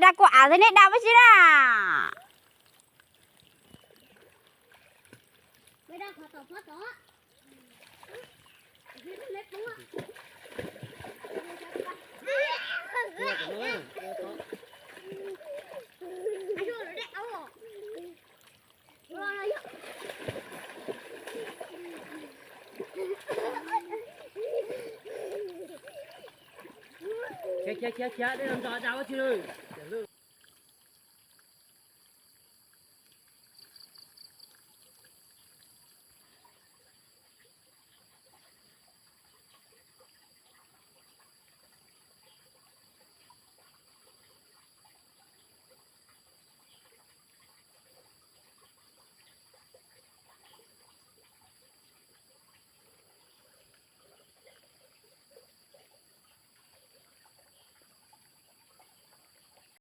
Da kuv av thiab nej da ua si na. Khiav khiav khiav khiav, dej los ntsos da ua si.